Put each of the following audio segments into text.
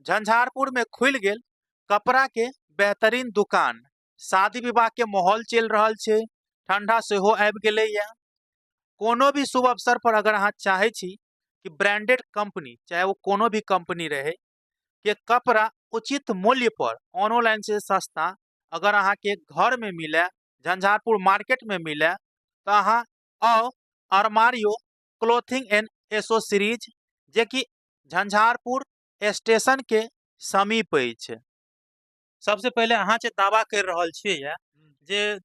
झंझारपुर में खुलि गेल कपड़ा के बेहतरीन दुकान। शादी विवाह के माहौल चलि रहल छै, ठंडा सेहो आबि गेलैया। कोनो भी शुभ अवसर पर अगर अहाँ चाहे छी कि ब्रांडेड कंपनी, चाहे वो कोनो भी कंपनी रहे, के कपड़ा उचित मूल्य पर ऑनलाइन से सस्ता अगर अहाँ के घर में मिले, झंझारपुर मार्केट में मिले, तो अहाँ आओ अरमारियो क्लोथिंग एंड एसोसरीज, जे कि झंझारपुर स्टेशन के समीप अछि। सबसे पहिले अहाँ जे दावा कर रहल छियै ये, जे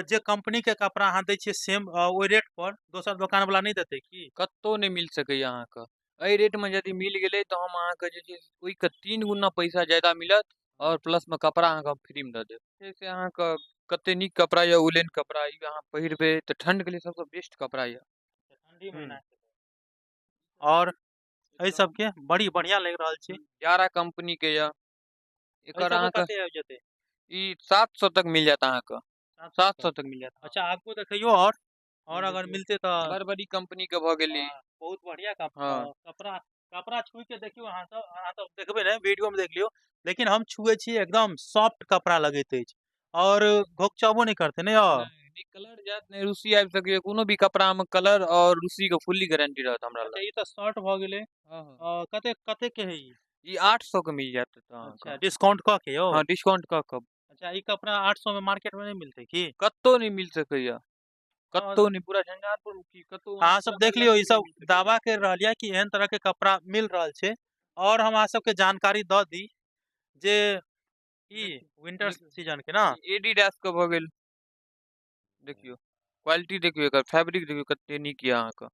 जे कंपनी के कपड़ा अहाँ दै छियै सेम ओहि रेट पर दोसर दोकान वाला नहि देतै की? कतहु नहि मिल सकैए अहाँके एहि रेटमे। यदि मिल गेलै तऽ हम अहाँके जे छै ओहिके 3 गुना पैसा ज्यादा मिलत आओर प्लसमे कपड़ा अहाँके हम फ्रीमे दऽ देब। छै से अहाँके कते नीक कपड़ा यऽ, उलेन कपड़ा। ई अहाँ पहिरबै तऽ ठण्डके लिए सबसँ बेस्ट कपड़ा यऽ। ठंडी महीना और एहि सबके बड़ी बढ़िया लागि रहल छै। जारा कंपनी के यऽ। एहि एकर सबके अहाँके कते आबि जेतै? ई 700 तक मिल जायत अहाँके, 700 तक मिल जायत। अच्छा, आगू देखियौ और अगर देखियौ। मिलते तऽ बर्बरी कंपनी के भऽ गेल ई। हाँ, बहुत बढ़िया कपड़ा। कपड़ा छू के देखियौ अहाँ सब। अहाँ सब देखबै ने, वीडियो में देख लियौ, लेकिन हम छुए छी, एकदम सॉफ्ट कपड़ा लगैत अछि और घोकचबो नहि करते ने यौ? नहि कलर जायत, नहि रूसी आबि सकैए। कोनो भी कपड़ामे कलर और रूसी के फुल्ली गारंटी रहत हमरा अच्छा लग। ई तऽ शर्ट भऽ गेलै। हँ। कते कते के है ई? ई 800 के मिल जायत तऽ अच्छा, अहाँके। डिस्काउंट कऽ के यौ? हँ, डिस्काउंट कऽ कऽ। अच्छा, ई कपड़ा 800 में मार्केट में नहि मिलतै की? कतहु नहि मिल सकैए, कतहु नहि, पूरा झंझारपुर मे की कतहु। अहाँ सब पूरा देख लियौ, ई मधुबनी मे सब नहि मिल सकैए। दावा कर रहल यऽ कि एहन तरह के कपड़ा मिल रहल छै। और हम अहाँ सबके जानकारी दऽ दी जे ई विंटर देखियौ। सीजन के ना। एडिडास के भऽ गेल। देखियौ क्वालिटी, देखियौ एकर फैब्रिक, देखियौ कते नीक यऽ अहाँके।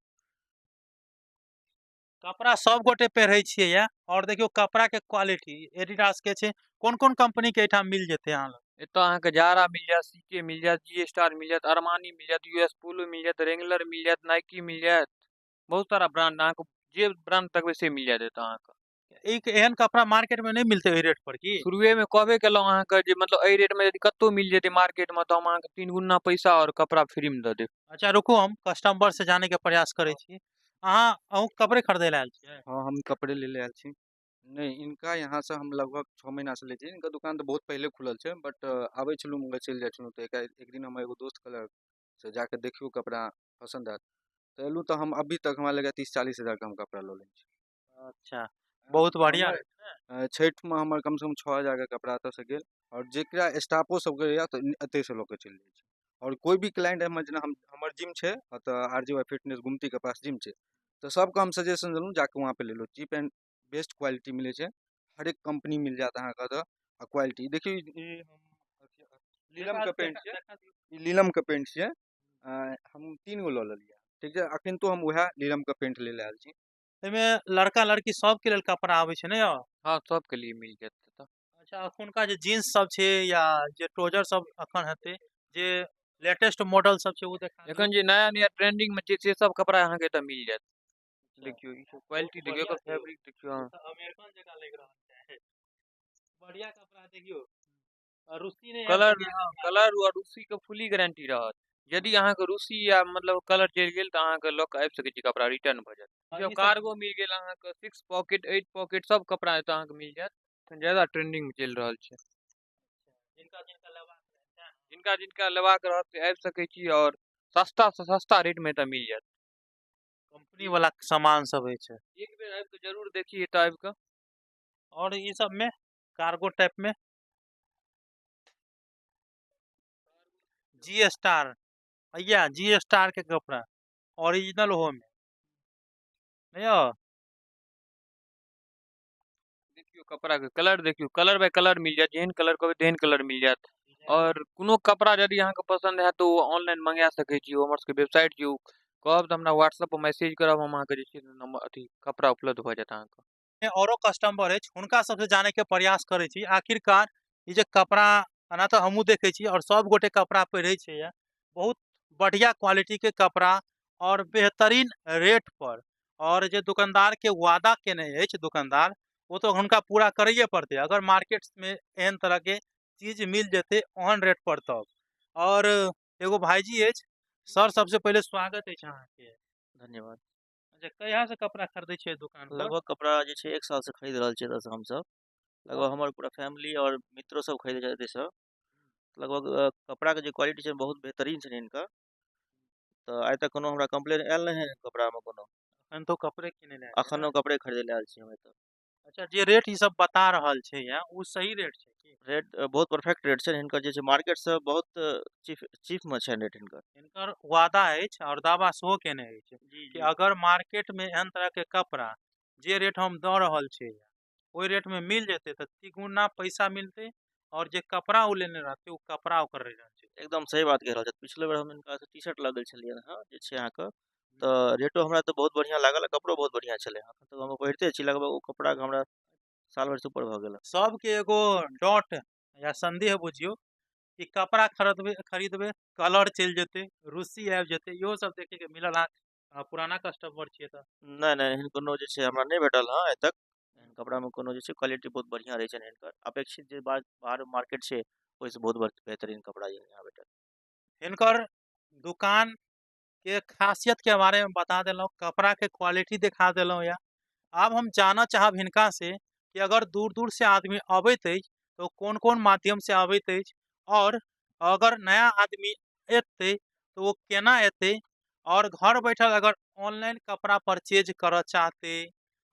कपड़ा सब गोटे पहिरै छियै या और देखियौ कपड़ा के क्वालिटी एडिडास के छै। कोन कोन कंपनी के एहिठाम मिल जेतै अहाँ लग? एतऽ अहाँके जारा मिल जायत, सीके मिल जायत, जी स्टार मिल जायत, अरमानी मिल जायत, यूएस पोलो मिल जायत, रेंगलर मिल जायत, नाइकी मिल जायत, बहुत सारा ब्रांड। अहाँके जे ब्रांड तकबै से मिल जायत एतऽ अहाँके। एक एहन कपड़ा मार्केट में नहि मिलतै ओहि रेट पर की? शुरुएमे कहबे केलहुँ अहाँके जे मतलब एहि रेटमे यदि कतहु मिल जेतै मार्केटमे तऽ हम अहाँके 3 गुना पैसा आओर कपड़ा फ्रीमे दऽ देब। अच्छा रुकू, हम कस्टमर से जाने के प्रयास करै छी। अहूँ कपड़े खरीदै लए आयल छियै? हाँ, हम कपड़े ले ले आयल छी। नहि, इनका यहाँ से हम लगभग 6 महीनासँ लै छी। इनकर दुकान तऽ बहुत पहिले खुलल छै, बट आबै छलहुँ मगर चलि जाइ छलहुँ। तऽ एक दिन हमर एगो दोस्त कहलक से जाके देखियौ, कपड़ा पसन्द आयत। तऽ एलहुँ तऽ हम अभी तक हमरा लगैए 30-40 हजारके हम कपड़ा लऽ लेने छी। अच्छा, बहुत बढ़िया। छठिमे हमर कमसँ कम 6 हजारके कपड़ा एतऽसँ गेल आओर जेकरा स्टाफो सबके यऽ तऽ एतहिसँ लऽ कऽ चलि जाइ छै। आओर कोइ भी क्लाइंट हमर, जेना हम, हमर जिम छै एतऽ, आर जे वाई फिटनेस, गुमतीके पास जिम छै, तऽ सबके हम सजेशन देलहुँ, जाके वहाँपर ले लो, चीप एंड बेस्ट क्वालिटी मिलै छै। हरेक कम्पनी मिल जायत अहाँके एतऽ। आ क्वालिटी देखियौ, ई हम लीलमके पेंट छै, ई लीलमके पेंट छियै। हम तीन गो लऽ लेलियै। ठीक छै, अखन तो हम उएह लीलमके पेंट लै लए आयल छी। एहिमे लड़का लड़की सबके लेल कपड़ा आबै छै ने यौ? हँ, सबके लिए मिल जायत एतऽ। अच्छा, अखुनका जे जीन्स सब छै या जे ट्राउजर सब अखन हेतै, जे लेटेस्ट मॉडल सब छै, ओ देखा दियौ। एखन जे नया नया ट्रेंडिंगमे छै से सब कपड़ा अहाँके एतऽ मिल जायत। देखियौ, ई सब क्वालिटी देखियौ, बढ़िया एकर छै यौ। फैब्रिक देखियौ अहाँ। तऽ अमेरिकन जकाँ लागि रहल छै। बढ़िया कपड़ा देखियौ, आ रुसी नहि आबि कलर सकैए कपड़ा। कलर आओर रूसीके फुली गारंटी रहत। यदि अहाँके रूसी या मतलब कलर चलि गेल तऽ अहाँके लऽ कऽ आबि सकै छी, कपड़ा रिटर्न भऽ जायत। आ देखियौ, ई सब कार्गो मिल गेल अहाँके, 6 पॉकेट, 8 पॉकेट सब कपड़ा एतऽ अहाँके मिल जायत। एखन ज्यादा ट्रेंडिंगमे चलि रहल छै। जिनका जिनका लेबाक रहै सएह ने? जिनका जिनका लेबाक रहत से आबि सकै छी आओर सस्तासँ सस्ता रेटमे एतऽ मिल जायत। कंपनी वाला सामान सब होइ छै। एक बेर आबि कऽ जरूर देखी एतऽ आबि कऽ। और ई सब में कार्गो टाइप में जी स्टार भैया, जी स्टार के कपड़ा ओरिजिनल हो में नहीं हो। देखियौ, कपड़ाके कलर देखियौ, कलर बाय कलर मिल जायत। जेहन कलर कहबै तेहन कलर मिल जायत। आओर कोनो कपड़ा यदि अहाँके पसन्द हैत तऽ ओ ऑनलाइन मंगा सकै छी। ओ हमर सबके वेबसाइट छै। ओ कहब तऽ हमरा व्हाट्सअप पर मैसेज करब, हम अहाँके जे छै नंबर अथी कपड़ा उपलब्ध भऽ जायत अहाँके। औरो कस्टमर अछि, हुनका सबसे जाने के प्रयास करै छी। आखिरकार ई जे कपड़ा, एना तऽ हमहूँ देखै छी और सब गोटे कपड़ा पहिरै छै ये, बहुत बढ़िया क्वालिटी के कपड़ा और बेहतरीन रेट पर। और जे दुकानदार के वादा केने अछि दुकानदार, ओ तऽ हुनका पूरा करैए पड़तै अगर मार्केट में एहन तरह के चीज मिल जेतै ओहन रेट पर तब। और एगो भाईजी अछि। सर, सबसे पहिले स्वागत अछि अहाँके। धन्यवाद। अच्छा, कहिया से कपड़ा खरीदै छियै दुकान पर? लगभग कपड़ा जे छै एक सालसँ खरीद रहल छियै एतऽसँ हमसब। लगभग हमर पूरा फैमिली आओर मित्रो सब खरीदै छथि एतयसँ। लगभग कपड़ाके जे क्वालिटी छै बहुत बेहतरीन छनि हिनकर। तऽ आइ तक कोनो हमरा कम्प्लेन आयल नहि है कपड़ामे कोनो। एखन तो कपड़े किनै लए आयल छियै अखनो ने? कपड़े खरीदै लए आयल छी हम एतऽ। अच्छा, जे रेट ई सब बता रहल छै या ओ सही रेट छै की? रेट बहुत परफेक्ट रेट छनि हिनकर, जे छै मार्केटसँ बहुत चीपमे छनि रेट हिनकर। हिनकर वादा अछि आओर दावा सेहो केने अछि जी। कि अगर मार्केटमे एहन तरहके कपड़ा जे रेट हम दऽ रहल छी ओहि रेटमे मिल जेतै तऽ तिगुना पैसा मिलतै आओर जे कपड़ा ओ लेने रहतै ओ कपड़ा ओकर रहि जेतै। एकदम सही बात कहि रहल छथि। पिछले बेर हम हिनकासँ टी शर्ट लऽ गेल छलियनि हँ, जे छै अहाँके, तऽ रेटो हमरा तऽ बहुत बढ़िआँ लागल आ कपड़ो बहुत बढ़िआँ छलै। एखन तक हम पहिरते छी, लगभग ओ कपड़ाके हमरा साल भरिसँ ऊपर भऽ गेल। सबके एगो डॉट या संदेह बुझियौ कि कपड़ा खरीदबै खरीदबै कलर चलि जेतै, रुसी आबि जेतै, इहो सब देखैके मिलल। अहाँ पुराना कस्टमर छियै तऽ? नहि नहि, एहन कोनो जे छै हमरा नहि भेटल हँ आइ तक। एहन कपड़ामे कोनो जे छै क्वालिटी बहुत बढ़िआँ रहै छनि हिनकर। अपेक्षित जे बाहर मार्केट छै ओहिसँ बहुत बेहतरीन कपड़ा यहाँ भेटल। हिनकर दुकान के खासियत के बारे में बता देलहुँ, कपड़ा के क्वालिटी देखा देलहुँ। या आब हम जानऽ चाहब हिनका से कि अगर दूर दूर से आदमी अबैत अछि तऽ ओ कोन कोन माध्यम से अबैत अछि, आओर अगर नया आदमी एतै तऽ ओ केना एतै, आओर घर बैठल अगर ऑनलाइन कपड़ा परचेज करऽ चाहतै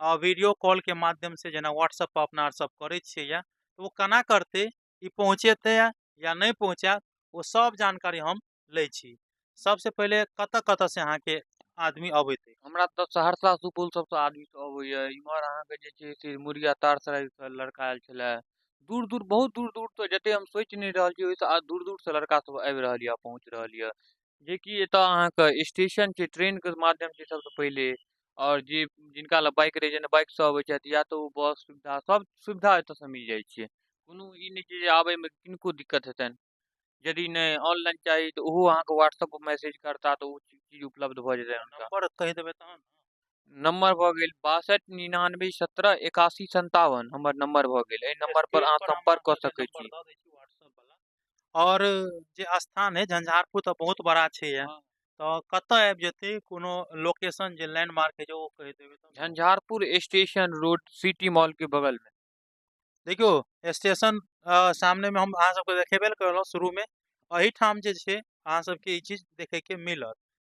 आ वीडियो कॉल के माध्यम से, जेना व्हाट्सएप पर अपना आर सब करै छियै या, तऽ ओ केना करतै, ई पहुँचेतै या नहि पहुँचायत, ओ सब जानकारी हम लै छी। सबसे पहिले कतऽ कतऽ से अहाँके आदमी अबैत अछि? हमरा तऽ सहरसा सुपौल सबसँ आदमी सब अबैया। इम्हर अहाँके जे छै से मुरिया तारसरायसँ लड़का आयल छलै। दूर दूर, बहुत दूर दूर तऽ जते हम सोचि नहि रहल छी ओहिसँ दूर दूरसँ लड़का सब आबि रहल यऽ, पहुँच रहल यऽ। जेकि एतऽ अहाँके स्टेशन छै, ट्रेनके माध्यम छै सबसँ पहिले, आओर जे जिनका लग बाइक रहै छनि बाइकसँ अबै छथि, या तऽ ओ बस सुविधा, सब सुविधा एतऽसँ मिल जाइ छै। कोनो ई नहि छै जे आबैमे किनको दिक्कत हेतनि। यदि नहि ऑनलाइन चाही तऽ ओहो अहाँके व्हाट्सअप पर मैसेज करता तऽ ओ चीज उपलब्ध भऽ जेतनि हुनका। नंबर कहि देबै तहन। नम्बर भऽ गेल 62 99 17 81 57, हमर नम्बर भऽ गेल। एहि नम्बर पर स्क्रीन अहाँ पर हम सम्पर्क कऽ अहाँके सकै नंबर छी। दऽ दै छी व्हाट्सएप वाला। आओर जे स्थान है झंझारपुर तऽ बहुत बड़ा छै या, हँ। तऽ कतऽ आबि जेतै, कोनो लोकेशन जे लैंडमार्क है जे ओ कहि देबै तऽ। झंझारपुर स्टेशन रोड, सिटी मॉलके बगलमे। देखियौ, स्टेशन सामनेमे हम अहाँ सबके देखेबे करलहुँ शुरूमे, एहिठाम जे छै अहाँ सबके ई चीज देखैके मिलत।